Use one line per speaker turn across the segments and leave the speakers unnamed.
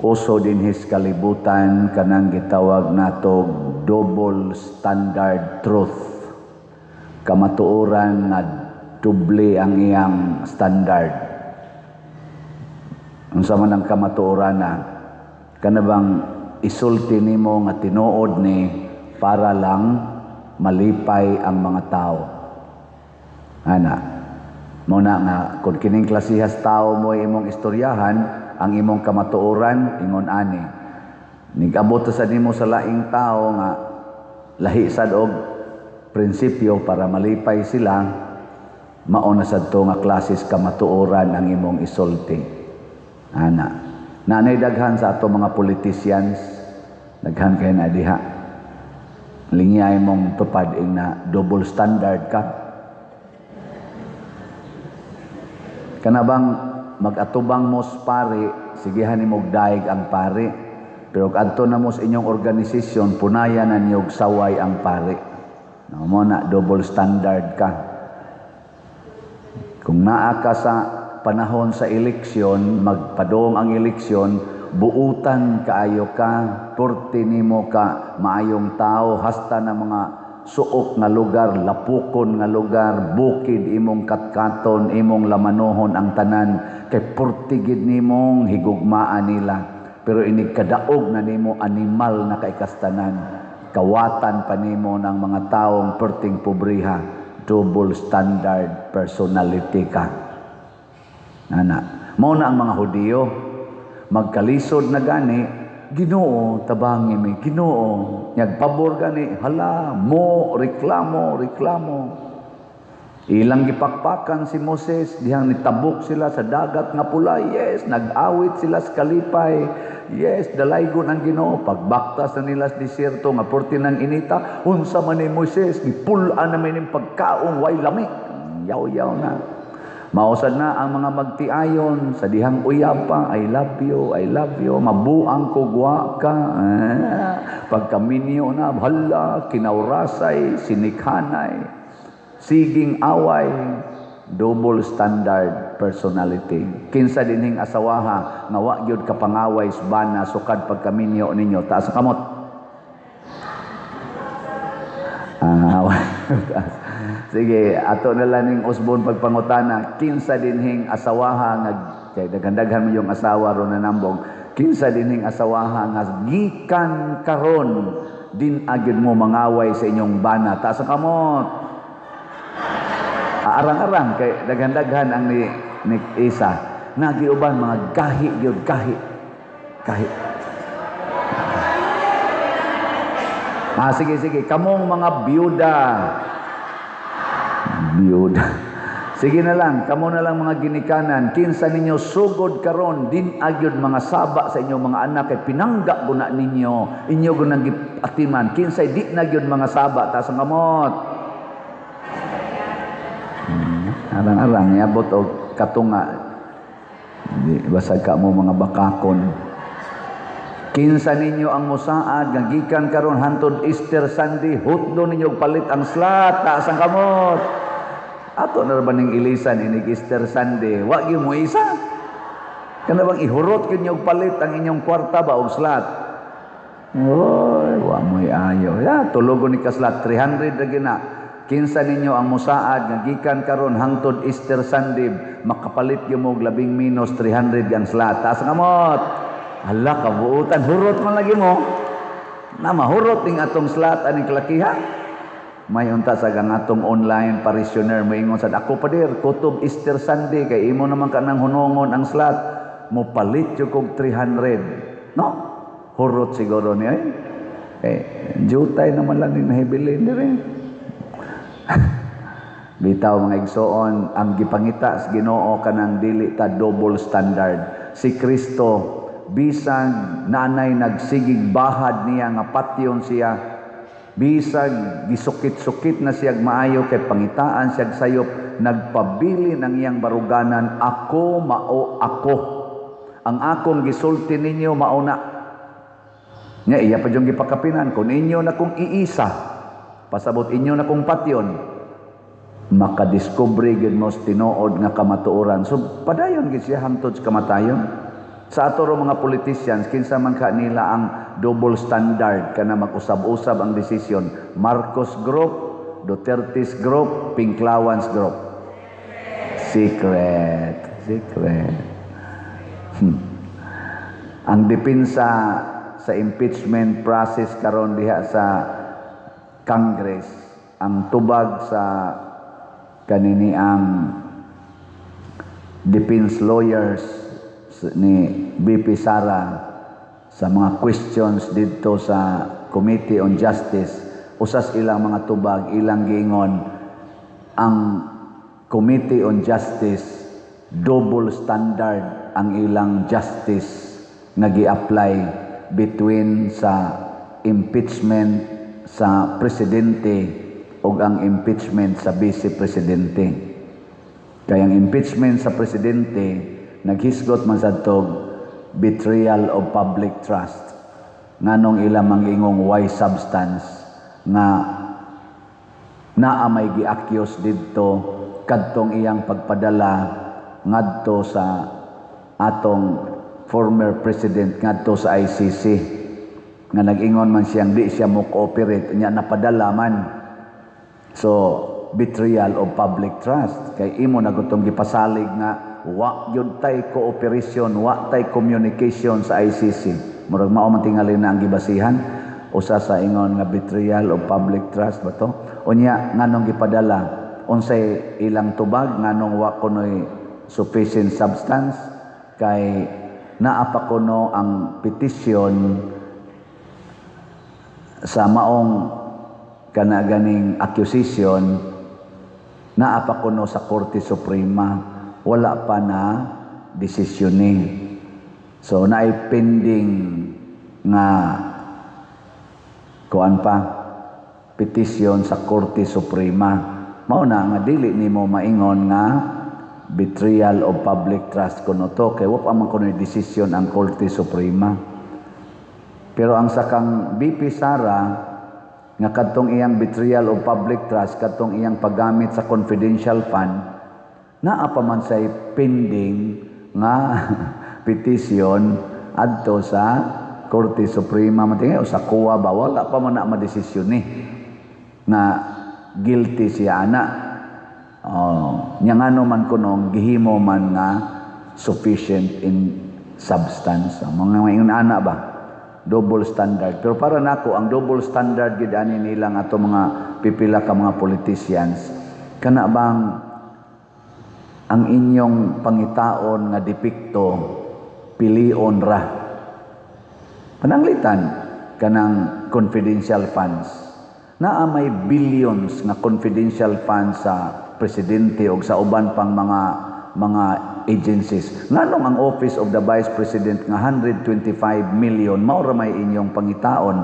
Uso dinhi sa kalibutan kanang gitawag nato double standard truth. Kamatuoran nga doble ang iyang standard. Unsa man ang kamatuoran na kana bang isulti nimo nga tinuod ni para lang malipay ang mga tao. Ana, mao na nga kung kining klasehas tao mo imong istoryahan, ang imong kamatuoran ingon ani. Nigabot sa nimo sa laing tao nga lahi sad og prinsipyo para malipay sila, mao na sad to nga klases kamatuoran ang imong isulti. Ana, nanay daghan sa ato mga politicians, daghan kay na diha. Lingyay mong tupad ing na double standard ka. Kana bang mag-atubang mo sa pari, sigihan nimo og daig ang pari. Pero adto na mo sa inyong organisasyon, punayan na niyog saway ang pari. No, mo na double standard ka. Kung naa ka sa panahon sa eleksyon, magpadong ang eleksyon, buutan kaayo ka, purti nimo ka maayong tao, hasta na mga suok nga lugar, lapukon nga lugar, bukid imong katkaton, imong lamanohon ang tanan, kay purti gid nimong higugmaan nila. Pero inig kadaog na nimo animal na kaikastanan, kawatan pa nimo ng mga taong perting pobriha, double standard personality ka. Ana, mao na ang mga Hudiyo, magkalisod na gani, Ginoo, tabangi mi, Ginoo, nyagpabor gani, hala, mo, reklamo, reklamo. Ilang gipakpakan si Moses, dihang nitabok sila sa dagat nga pula, yes, nag-awit sila sa kalipay, yes, dalaygon ang Ginoo, pagbaktas na nila sa disyerto, nga purti ng inita, unsa man ni Moises, gipul-an na may ning pagkaong way lami, yaw-yaw na. Mausad na ang mga magtiayon sa dihang uyab pa, I love you, I love you, mabuang ko gwa ka. Pagkaminyo na, hala, kinawrasay, sinikhanay, siging away, double standard personality. Kinsa dinhing asawaha nga wa gyud kapangaway sa bana sukad pagkaminyo ninyo, taas ang kamot. Sige, ato na lang ning usbon pagpangutana, kinsa dinhing asawaha nga kay daghan-daghan mo yung asawa ron na nambong, kinsa dinhing asawaha nga gikan karon din agid mo mangaway sa inyong bana, taas ang kamot. Arang-arang kay daghan-daghan ang ni isa. Nagiuban mga gahi gyud gahi. Gahi. Sige sige, kamong mga biyuda. Biyuda. Sige na lang, kamo na lang mga ginikanan, kinsa ninyo sugod karon din agyod mga saba sa inyong mga anak kay pinangga guna ninyo, inyo gunang giatiman, kinsay di na gyud mga saba, taas ang kamot. Arang-arang niabot og katunga. Di basag ka mo mga bakakon. Kinsa ninyo ang musaad nga gikan karon hantod Easter Sunday, hutdo ninyo palit ang slat, taas ang kamot. Ato na ba ning ilisan inig Easter Sunday, wa gyud mo isa. Kana bang ihurot gyud niyo palit ang inyong kwarta ba og slat? Oy, wa mo'y ayo. Ya, tulogon ni ka slat 300 ra gina. Kinsa ninyo ang musaad nga gikan karon hangtod Easter Sunday makapalit gyud mo og labing minus 300 gang slat. Taas ang kamot. Hala, kabuutan hurot man lagi mo. Na mahurot ning atong slat aning kalakiha. May unta sa gang atong online parishioner moingon sad ako pader kutob Easter Sunday kay imo naman kanang hunongon ang slat mo palit jud kog 300. No? Hurot siguro niya. Eh, jutay naman lang ning nahibilin dire. Bitaw mga igsoon, ang gipangita sa Ginoo kanang dili ta double standard. Si Kristo bisag nanay nagsigig bahad niya nga patyon siya, bisag gisukit-sukit na siyag maayo kay pangitaan siyag sayop, nagpabili ng iyang baruganan, ako mao ako. Ang akong gisulti ninyo mao na. Nya iya pa yung gipakapinan kung inyo na kong iisa, pasabot inyo na kong patyon, makadiskubre gyud mo sa tinuod nga kamatuoran. So padayon gyud siya hangtod sa kamatayon. Sa ato ro mga politicians, kinsa man ka nila ang double standard kana mag-usab-usab ang desisyon? Marcos Group, Duterte's Group, Pinklawans Group. Secret, secret. Ang depensa sa impeachment process karon diha sa Congress, ang tubag sa kanini ang defense lawyers ni VP Sara sa mga questions didto sa Committee on Justice, usas ilang mga tubag, ilang giingon ang Committee on Justice, double standard ang ilang justice nga gi-apply between sa impeachment sa presidente ug ang impeachment sa vice presidente. Kay ang impeachment sa presidente, naghisgot man sa tog betrayal of public trust. Nganong ila mangingong way substance nga naa may gi-accuse didto kadtong iyang pagpadala ngadto sa atong former president ngadto sa ICC, nga nag-ingon man siyang di siya mo cooperate nya napadala man? So betrayal of public trust kay imo na gutong gipasalig nga wa gyud tay cooperation, wa tay communication sa ICC. Murag mao man tingali na ang gibasihan, usa sa ingon nga betrayal of public trust ba to. Unya nganong gipadala? Unsay ilang tubag nganong wa kunoy sufficient substance? Kay naa pa kuno ang petisyon sa maong kana ganing accusation, naa pa kuno sa Korte Suprema, wala pa na desisyon ni. So naay pending nga kuan pa, petisyon sa Korte Suprema. Mao na nga dili nimo maingon nga betrayal of public trust kuno to kay wa pa man kuno desisyon ang Korte Suprema. Pero ang sakang VP Sara nga kadtong iyang betrayal of public trust, kadtong iyang paggamit sa confidential fund, naa pa man say pending nga petition adto sa Korte Suprema man tingali o sa COA ba. Wala pa man na madesisyon ni nga guilty siya ana. Oh, nya ngano man kunong gihimo man nga sufficient in substance? Mga ingon ana ba, double standard. Pero para nako, ang double standard gid ani nila nga ato mga pipila ka mga politicians, kana bang ang inyong pangitaon nga depekto pilion ra. Pananglitan kanang confidential funds, naa may billions nga confidential funds sa presidente o sa uban pang mga agencies. Nganong ang Office of the Vice President nga 125 million mao ra may inyong pangitaon?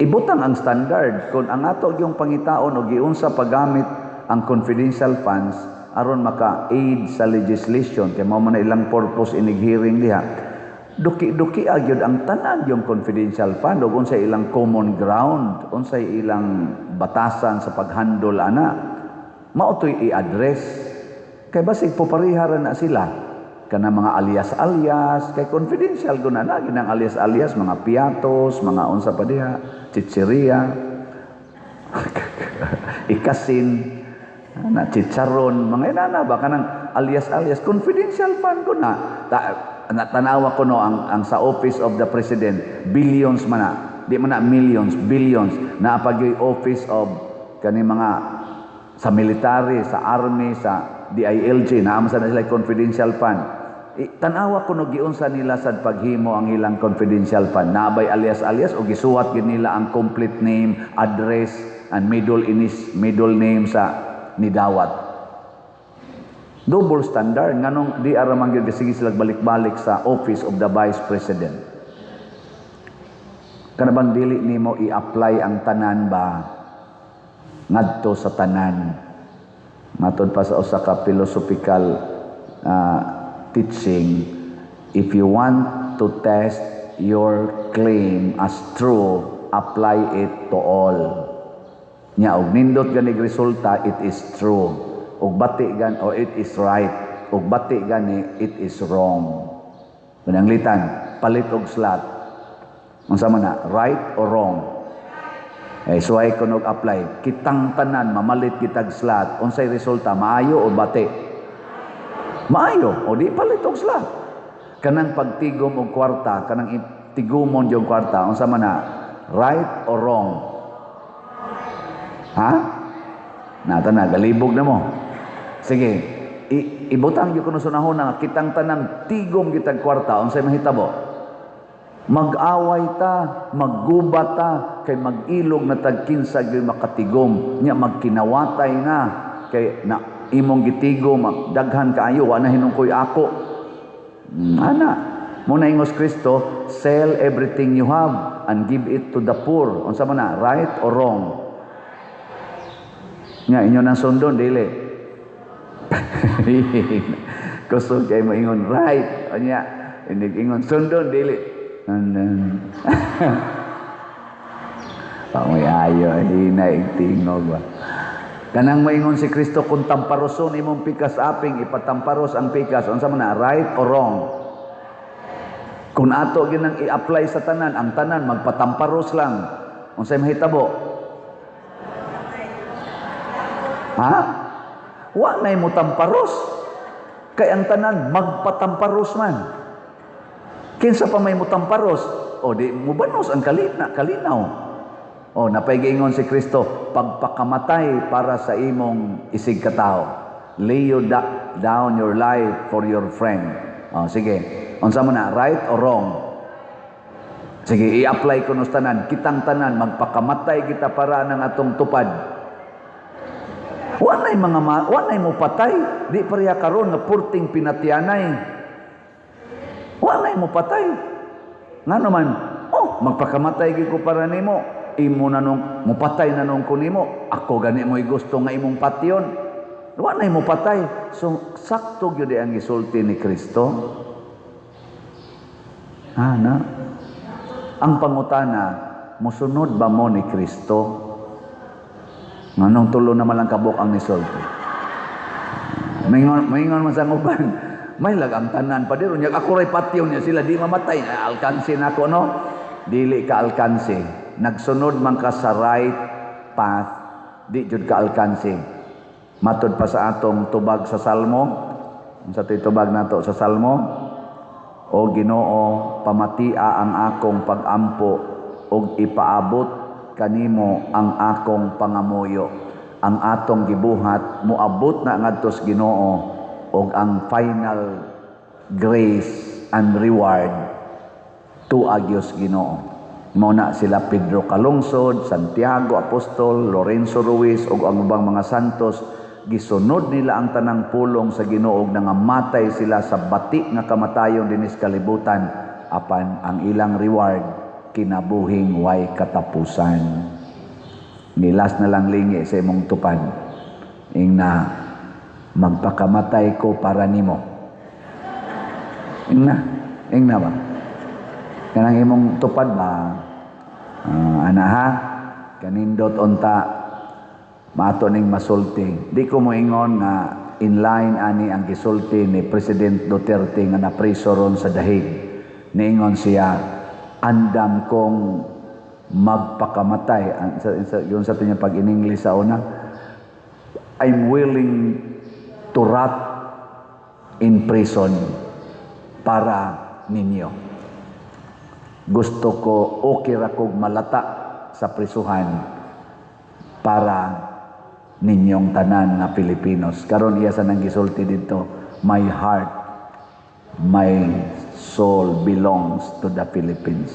Ibutang ang standard kung ang ato yung pangitaon o giunsa paggamit ang confidential funds aron maka-aid sa legislation, kay mao man na ilang purpose inig hearing diha. Duki-duki gyud ang tanan yung confidential fund ug unsay ilang common ground, unsay ilang batasan sa paghandle ana, mao to'y i-address. Kay basig popariha ra na sila kana mga alias-alias, kay confidential guna na ginang alias-alias, mga piatos, mga unsa pa diha, chichiria, ikasin na chicharon, mga inana ba, kanang alias-alias, confidential fund ko na. Ta, tanawa ko no ang sa Office of the President, billions man na, di man na millions, billions. Naa pa gyoy office of kani mga sa military, sa army, sa DILG, naa man sa na sila confidential fund. Tanawa ko no giunsa nila sad paghimo ang ilang confidential fund. Naa bay alias-alias o gisuwat gid nila ang complete name, address and middle name sa nidawat? Double standard. Nganong di ara man gyud sige sila balik-balik sa Office of the Vice President? Kana bang dili nimo i-apply ang tanan ba ngadto sa tanan? Matod pa sa usa ka philosophical teaching, if you want to test your claim as true, apply it to all. Nya og nindot ganig resulta, it is true. Og bati gan o it is right. right ug bati gani, it is wrong. Pananglitan, palit og slot. Unsa man na, right or wrong? Eh, suway ko og apply. Kitang tanan mamalit kitag slot. Unsay resulta, maayo o bati? Maayo. O di palit og slot. Kanang pagtigom og kwarta, kanang tigumon yung kwarta, unsa man na, right or wrong? Ha? Nata na, galibog na mo. Sige, ibutang gyud kuno sa hunahuna nga kitang tanan tigom kitag kwarta, unsay mahitabo? Mag-away ta, magguba ta, kay mag-ilog na tag kinsa gyud makatigom, nya magkinawatay na kay na imong gitigom daghan kaayo, wa na hinungkoy ako. Ana, mo na ingos Kristo, "Sell everything you have and give it to the poor." Unsa man na, right or wrong? Nga inyo nang sundon, dili? Kusog kay moingon right. Anya, inig ingon sundon, dili. And then, pamoy ayo, hina tingog ba. Kanang moingon si Kristo, kung tamparoson imong pikas aping, ipatamparos ang pikas, unsa man na, right or wrong? Kung ato ginang i-apply sa tanan, ang tanan magpatamparos lang. Unsay mahitabo? Ha? Wa nay mo tamparos. Kay ang tanan magpatamparos man. Kinsa pa may mutamparos? O di mubanos ang kalinaw. O napay giingon si Kristo, pagpakamatay para sa imong isig katawo. Lay you down your life for your friend. O sige. Unsa mo na, right or wrong? Sige, i-apply ko nos tanan, kitang tanan magpakamatay kita para ng atong tupad. Wa nay mga wa nay mo patay, di pareha karon nga purting pinatyanay. Wa nay mo patay. Ngano man, oh, magpakamatay gyud ko para nimo. Imo na nung mupatay na nung ko nimo. Ako gani mo'y gusto nga imong patyon. Wa nay mo patay. So sakto gyud ang gisulti ni Kristo. Ah, na. Ang pangutana, musunod ba mo ni Kristo? Nganong tulo naman lang kabuk ang nisulti? Maingon man sa uban, may lag ang tanan pa diro nya ako ray patyon niya sila di mamatay, alkansi na ako, no? Dili ka alkansi. Nagsunod man ka sa right path, di jud ka alkansi. Matod pa sa atong tubag sa Salmo, unsa to'y tubag nato sa Salmo? O Ginoo, pamatia ang akong pagampo ug ipaabot kanimo ang akong pangamuyo. Ang atong gibuhat moabot na ngadto sa Ginoo ug ang final grace and reward tuag gyud Ginoo. Mao na sila Pedro Calungsod, Santiago Apostol, Lorenzo Ruiz ug ang ubang mga santos, gisunod nila ang tanang pulong sa Ginoo ug nangamatay sila sa bati nga kamatayon dinis kalibutan, apan ang ilang reward kinabuhing way katapusan. Nilas na lang lingi sa imong tupad. Ingna, "Magpakamatay ko para nimo." Ingna, ingna ba? Kanang imong tupad ba? Ana ha, kanindot unta maato ning masulti. Di ko moingon nga in line ani ang gisulti ni President Duterte nga napriso ron sa Dahig. Niingon siya, andam kong magpakamatay. Ang, sa, yun sa tinya pag in English sa una, "I'm willing to rot in prison para ninyo. Gusto ko, okay ra kog malata sa prisuhan para ninyong tanan nga Pilipinos." Karon iya sa nang gisulti dito, "My heart, my soul belongs to the Philippines."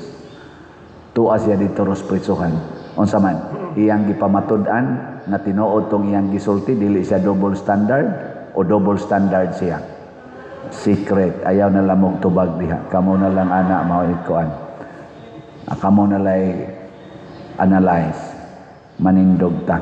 Tuwa siya dito ros prisuhan. Unsa man, iyang gipamatud-an nga tinuod tong iyang gisulti, dili siya double standard o double standard siya. Secret, ayaw na lang mong tubag diha. Kamo na lang ana mao kuan. Kamo na lay analyze. Manindog ta.